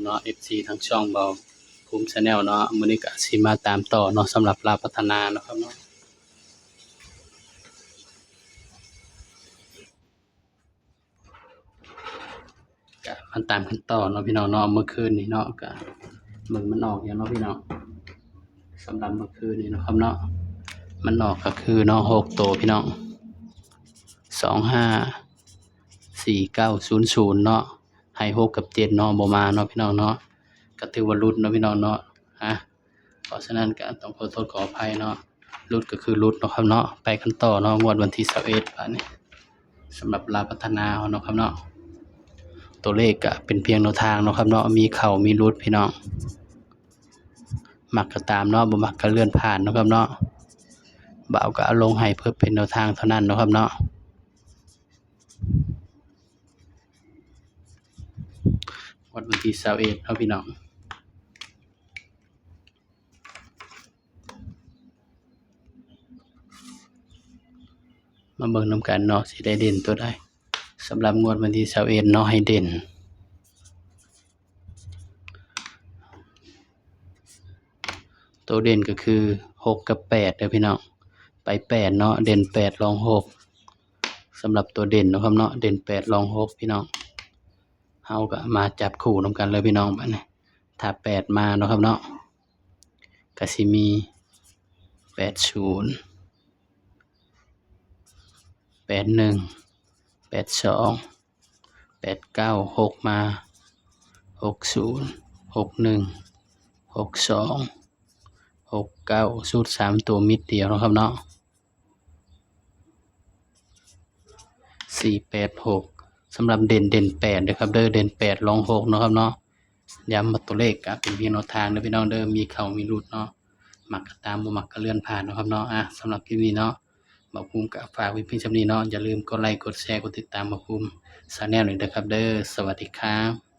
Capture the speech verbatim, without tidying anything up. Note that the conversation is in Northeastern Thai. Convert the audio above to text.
เนาะ เอฟซี ทางช่องบ่าวภูมิ Channel เนาะ มื้อนี้ก็สิมาตามต่อเนาะ สำหรับลาวพัฒนาเนาะครับเนาะ ก็มาตามกันต่อเนาะพี่น้องเนาะ เมื่อคืนนี้เนาะ ก็เบิ่งมันออกหยังเนาะพี่น้อง สำหรับเมื่อคืนนี้เนาะครับเนาะ มันออกก็คือเนาะ หกตัวพี่น้อง สองห้า สี่เก้าศูนย์ศูนย์ เนาะ ให้หกกับเจ็ดเนาะ บ่มาเนาะพี่น้องเนาะ ก็ถือว่าหลุดเนาะพี่น้องเนาะ อ่ะ เพราะฉะนั้นก็ต้องขอโทษขออภัยเนาะ หลุดก็คือหลุดเนาะครับเนาะ ไปกันต่อเนาะ งวดวันที่ซาวเอ็ด บาดนี้ สำหรับลาวพัฒนาเฮาเนาะครับเนาะ ตัวเลขก็เป็นเพียงแนวทางเนาะครับเนาะ มีเข้ามีหลุดพี่น้อง มักก็ตามเนาะ บ่มักก็เลื่อนผ่านเนาะครับเนาะ บ่าวก็เอาลงให้เพื่อเป็นแนวทางเท่านั้นเนาะครับเนาะ งวดวันที่ซาวเอ็ดเนาะพี่น้อง มาเบิ่งนำกันเนาะ สิได้เด่นตัวใด สำหรับงวดวันที่ซาวเอ็ดเนาะ ให้เด่น ตัวเด่นก็คือ หกกับแปด เด้อพี่น้อง ไป แปด เนาะ เด่น แปด รอง หก สำหรับตัวเด่นเนาะครับเนาะ เด่น แปด รอง หก พี่น้อง เฮาก็มาจับคู่นำกันเลยพี่น้อง บาดนี้ ถ้า แปด มาเนาะครับเนาะ ก็สิมี แปดศูนย์ แปดหนึ่ง แปดสอง แปดเก้า หก มา หกศูนย์ หกหนึ่ง หกสอง หกเก้า สูตรสามตัวเม็ดเดียวเนาะครับเนาะ สี่แปดหก สำหรับเด่น เด่น แปด เด้อครับเด้อ เด่น แปด รอง หก เนาะครับเนาะ ย้ำว่าตัวเลขก็เป็นเพียงแนวทางเด้อพี่น้องเด้อ มีเข้ามีหลุดเนาะ มักก็ตาม บ่มักก็เลื่อนผ่านเนาะครับเนาะ อ่ะ สำหรับคลิปนี้เนาะ บ่าวภูมิก็ฝากไว้เพียงส่ำนี้เนาะ อย่าลืมกดไลค์ กดแชร์ กดติดตามบ่าวภูมิ Channel ด้วยนะครับเด้อ สวัสดีครับ